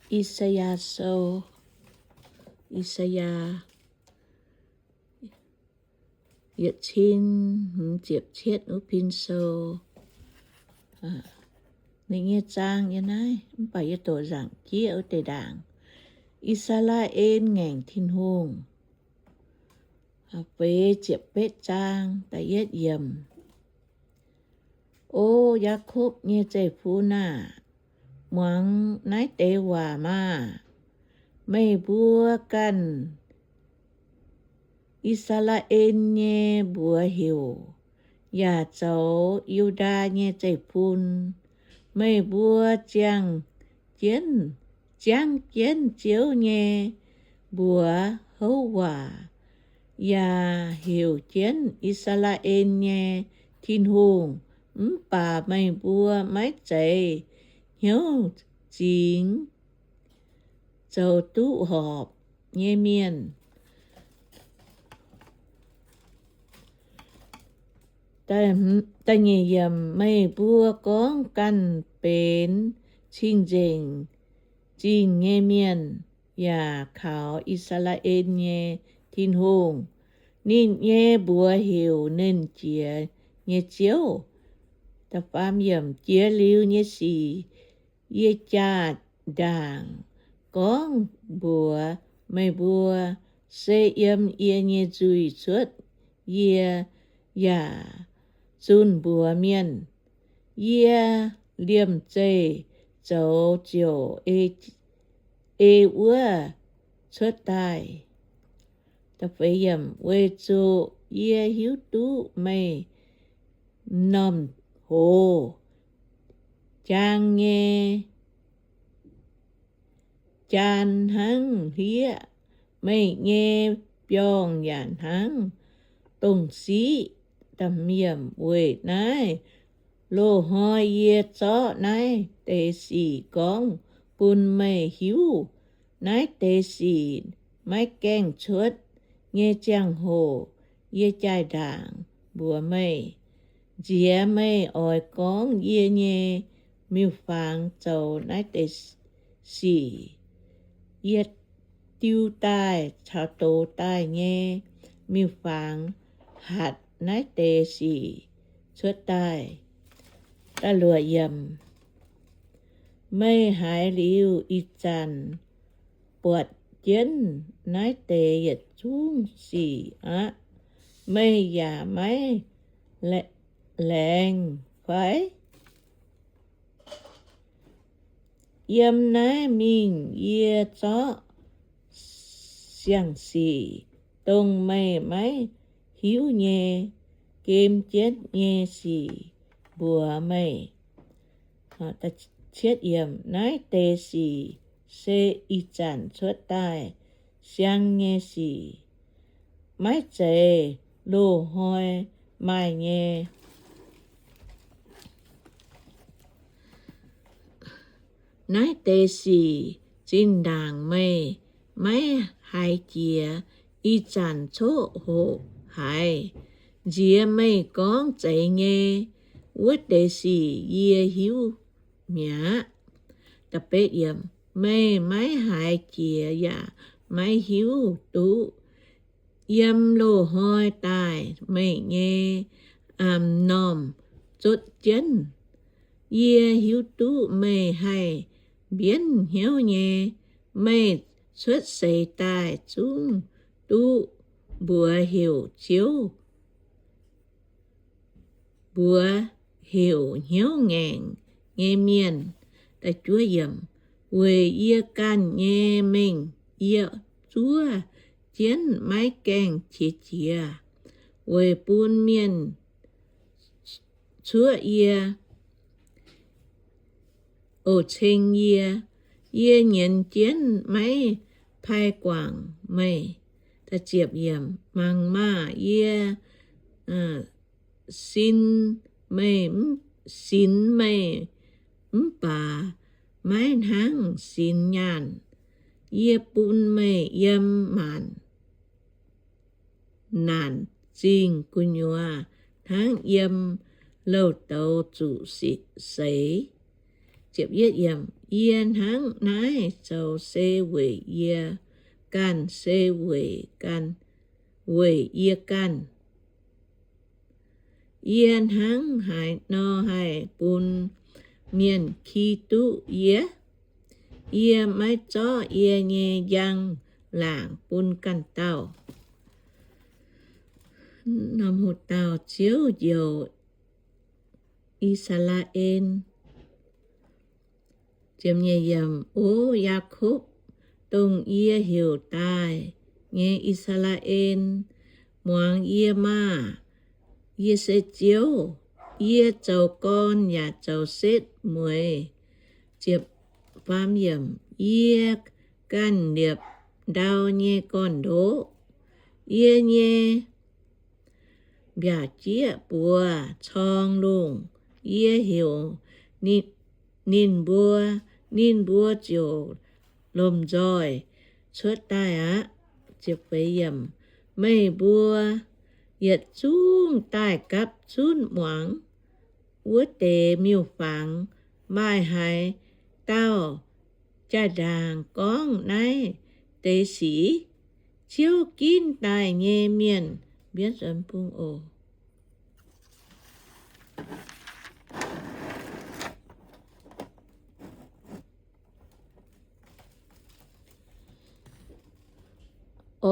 I^saa^yaa Sou, I^saa^yaa yietc cin hmz ziepc cietv wuov pin sou. Ninh nyei zaang yiem naaiv, mv baac yie doqc nzaangc jieqv wuov deix ndaangc. I^saa^laa^en ngaengc Tin-Hungh. Feix ziepc betv zaang, da'yietv yiemc. O Yaakopv nyei zeiv-fun aah! Muangx naaiv deix waac maah! Meih mbuo ganh I^saa^laa^en nyei mbuox heuc, yaac zoux Yu^ndaa nyei zeiv-fun, meih mbuo ziangh jienv, ziangv jienv Ziouv nyei mbuox houv waac, yaac heuc jienv I^saa^laa^en nyei Tin-Hungh, mv baac meih mbuo maiv zeiz hnyouv zingx zoux duqv horpc nyei mienh. Da'nyeic yiemc. Meih mbuo gorngv ganh benx cing-nzengc zingh nyei mienh, yaac kaux I^saa^laa^en nyei Tin-Hungh. Ninh nyei mbuox heuc Nernh Jiex nyei Ziouv. Da'faam yiemc. Jiex liuz nyei sic yie jaa ndaangc gorngv mbuox meih mbuo, se yiem yie nyei nzuih cuotv. Yie yaac zunh mbuox mienh, yie liemh zeih zoux ziouc ei wuov cuotv daaih. Weic zuqc yie hiuv duqv meih m'normh hoz jaang nyei jaan hnangv hlieqv, meih nyei biorngh yaac hnangv dongh siqv. Weic naaiv loz-hnoi yie zorqv naaiv deix sic gorngv bun meih hiuv. Naaiv deix sic maiv gaengh cuotv nyei ziangh hoc yie jaa ndaangc mbuox meih. Nziex meih oix gorngv yie nyei miuc-fangx zoux naaiv deix sic. Yie diu daaih caux dox daaih nyei miuc-fangx hatc naaiv deix sic cuotv daaih. Meih haiz liuz ih zanc buatc jienv naaiv deix yietc zungv sic aqv. Meih yaac maiv laengz fai? Yiem naaiv mingh yie zorqv siang-sic, dongh meih maiv hiuv nyei, gem jienv nyei sic mbuox meih. Naaiv deix sic se ih zanc cuotv daaih siang nyei sic, maiv zeiz loz-hnoi maaih nyei. Naaiv deix sic zinh ndaangc meih maiv haiz jiex, ih zanc coqv hoqc haiz. Nziex meih gorngv zeiz nyei wuov deix sic yie hiuv mi'aqv. Meih maiv haiz jiex yaac maiv hiuv duqv. Yiem loz-hnoi daaih meih nyei m'normh zotv jienv. Yie hiuv duqv meih haih mbienv hnyouv nyei. Meih cuotv seix daaih zungv duqv mbuox heuc Ziouv, mbuox heuc hnyouv ngaengc nyei mienh. Weic yie ganh nyei mengh yie zuov jienv maiv gaengh qiex jiez, weic bun mienh cuoqv yie, oc, ceng yie. Yie nyienz jienv maiv pai guangc meih. Mangc maah! Yie sin meih, sinx meih mv baac maiv hnangv sinx nyaanh. Yie bun meih yiem maanc naanc zingh gu'nyuoz hnangv yiem louh douz zuqc seix. Yie hnangv naaiv zoux se weic yie ganh, se weic ganh, weic yie ganh. Yie hnangv haaix nor haih bun mienh ki duqv yie? Yie maiv zorqv yie nyei njang-laangc bun ganh dauh. Norm hoc dauh Ziouv njoux I^saa^laa^en. O Yaakopv, dongh yie heuc daaih nyei I^saa^laa^en, muangx yie maah! Yie se Ziouv. Yie zoux gorn yaac zoux setv mueiz. Yie ganh liepc ndau nyei gorn-ndoqv. Yie nyei mbiaauc jieqv buoz corng lungh. Yie heuc ninh mbuo, ninh mbuo ziouc lomh nzoih cuotv daaih aqv. Meih mbuo yietc zungv daaih gapv zunv muangx. Wuov deix miuc-fangx maaih haaix dauh jaa-ndaangc gorngv naaiv deix sic? Ziouv ginv daaih nyei mienh mbienv nzuonx bung oc.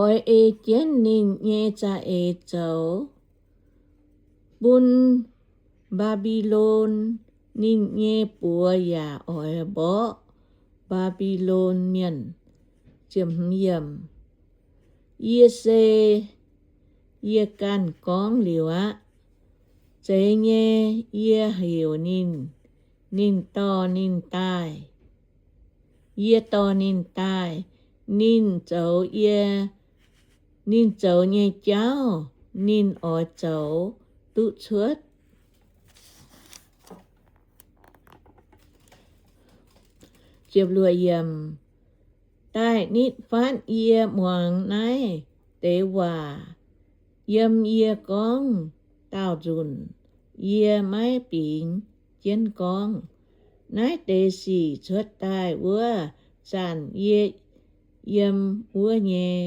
Oix ei jienv ninh nyei za'eix zoux bun Mbaa^mbi^lon. Ninh nyei buoz yaac oix mborqv Mbaa^mbi^lon Mienh. Yie se, yie ganh gorngv liuz aqv. Zeiz nyei, yie heuc ninh, ninh dorh ninh daaih. Yie dorh ninh daaih. Ninh zoux yie, ninh zoux nyei jauv ninh oix zoux duqv cuotv. Daaih nitv fatv yie muangx naaiv deix waac yiem yie gorngv daauh nzunc. Yie maiv bingx jienv gorngv. Naaiv deix sic cuotv daaih wuov zanc yie yiem wuov nyei.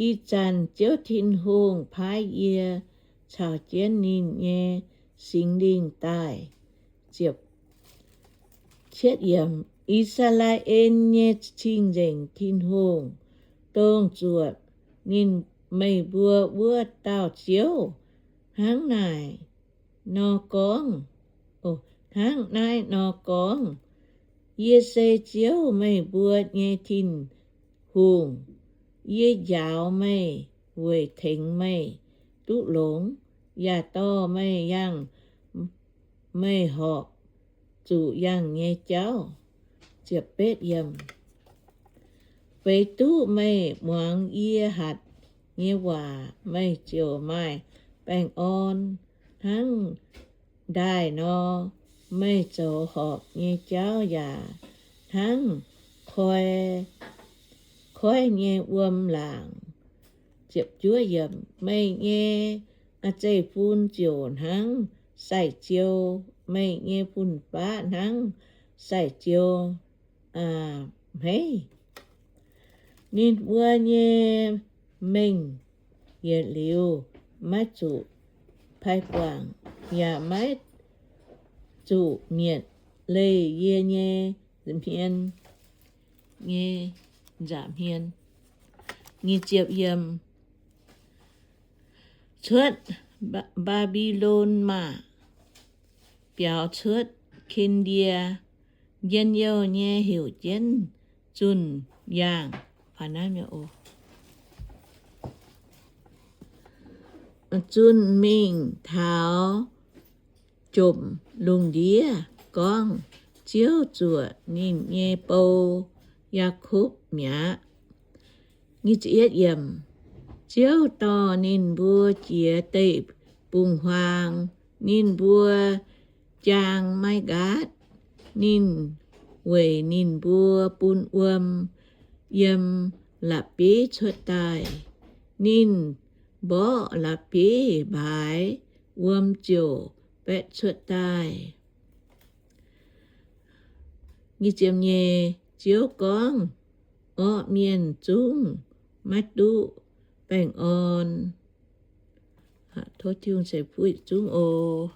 Ih zanc Ziouv Tin-Hungh paaiv yie caux jienv ninh nyei Singx Lingh daaih. I^saa^laa^en nyei Cing-Nzengc Tin-Hungh, dongh zuotc ninh, meih mbuo wuov dauh Ziouv, hnangv naaic nor gorngv, hnangv naaiv nor gorngv, Yie se Ziouv, meih mbuo nyei Tin-Hungh. Yie njaaux meih weic tengx meih duqv longx, yaac dorh meih yangh, meih horpc zuqc yangh nyei jauv. Feix duqv meih muangx yie hatc nyei waac, meih ziouc maaih baengh orn hnangv ndaaih nor. Meih zoux horpc nyei jauv yaac hnangv koi, koiv nyei wuom laangc. Meih nyei zeiv-fun ziouc hnangv sai-ziou, meih nyei fun-faqv hnangv sai-ziou hmeiv. Ninh mbuo nyei mengh yietc liuz maiv zuqc pai guangc, yaac maiv zuqc mietc leih yie nyei hmien, nyei nza'hmien. Cuotv Mbaa^mbi^lon maah! Biaux cuotv Ki^ndie, njien-youh nyei heuc jienv Zunh Yaangh. Zunh mingh taux jomc lungh ndiev gorngv, Ziouv zuoqc ninh nyei bou, Yaakopv, mi'aqv. Ziouv dorh ninh mbuo jiex deic-bung-huaang. Ninh mbuo jaang maiv nqaatv. Ninh weic ninh mbuo bun wuom yiem la'bieiv cuotv daaih. Ninh mborqv la'bieiv mbaaix, wuom ziouc baeqv cuotv daaih. Nyic ziepc nyeic, Ziouv gorngv, Orqv mienh zungv maiv duqv baengh orn. Tov Tin-Hungh ceix fuqv zungv oc.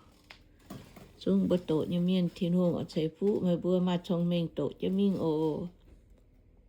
Zungv mbuo doqc nyei mienh, Tin-Hungh oix ceix fuqv meih mbuo maaih cong-mengh doqc jienv mingh oc.